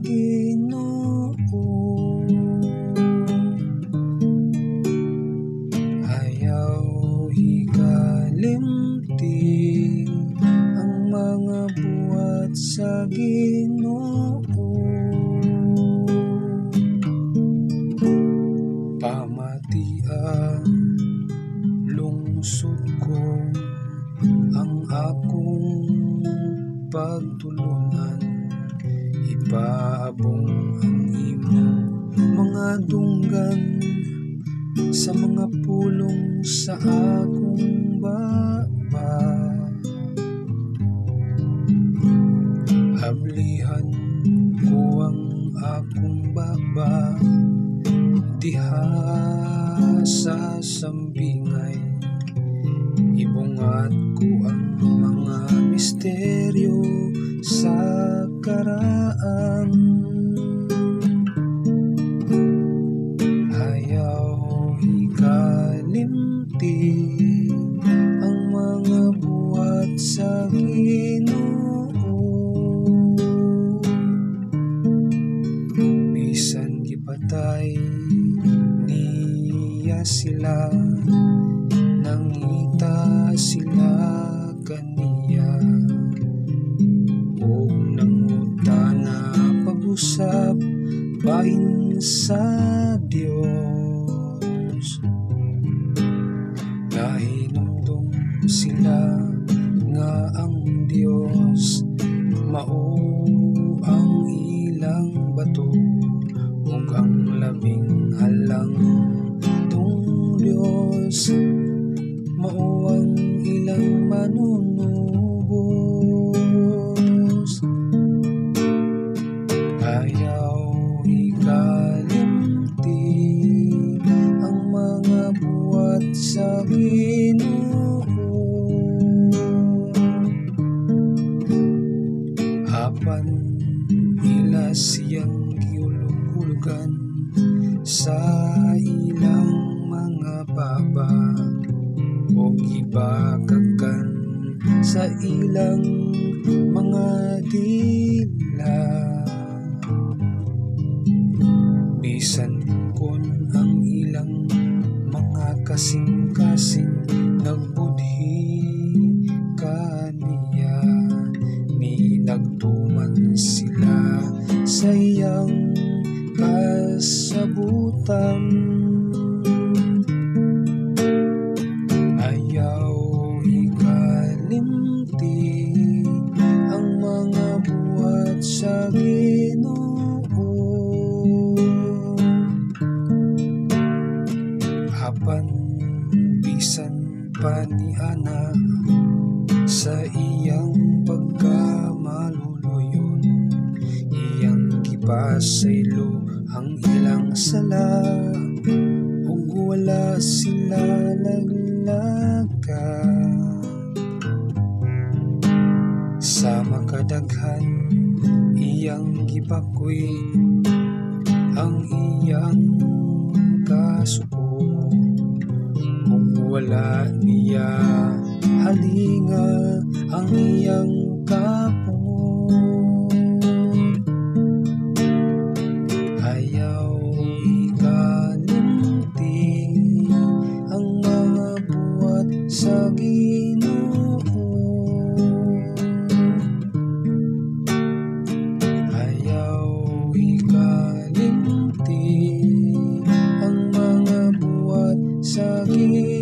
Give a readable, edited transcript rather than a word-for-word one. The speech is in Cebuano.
Ginoo. Ayaw ikalimti ang mga buhat sa Ginoo. Pamatia, lungsod ko, ang akong pagtulunan. Ipaabong ang imong mga dunggan sa mga pulong sa akong baba. Hablihan ko ang akong baba diha sa sambingay. Ibungat ko ang mga misteryo sa karaan. Ayaw ikalimti ang mga buhat sa Ginoo. Bisan gipatay niya sila, nangita sila kaniya, ug nangutana pag-usab bahin sa Dios. Nahinumdom sila nga ang Dios mao ang ilang bato, ug ang labing halangdong Dios mao ang ilang manunubos. Ayaw ikalimti ang mga buhat sa Ginoo. Apan ila siyang giulog-ulogan sa ilang mga baba, ug gibakakan sa ilang mga dila. Bisan kon ang ilang mga kasing-kasing nagbudhi kaniya, ni nagtuman sila sa iyang kasabutan. Ayaw ikalimti ang mga buhat sa Ginoo. Apan bisan pa niana sa iyang pagkamaluluyon, iyang gipasaylo ang ilang sala, ug wala sila naglaga. Sa makadaghan iyang gipakuy ang iyang kasuko, ug wala niya halinga ang iyang kapungot. Ayaw ikalimti ang mga buhat sa Ginoo. Ayaw ikalimti ang mga buhat sa Ginoo.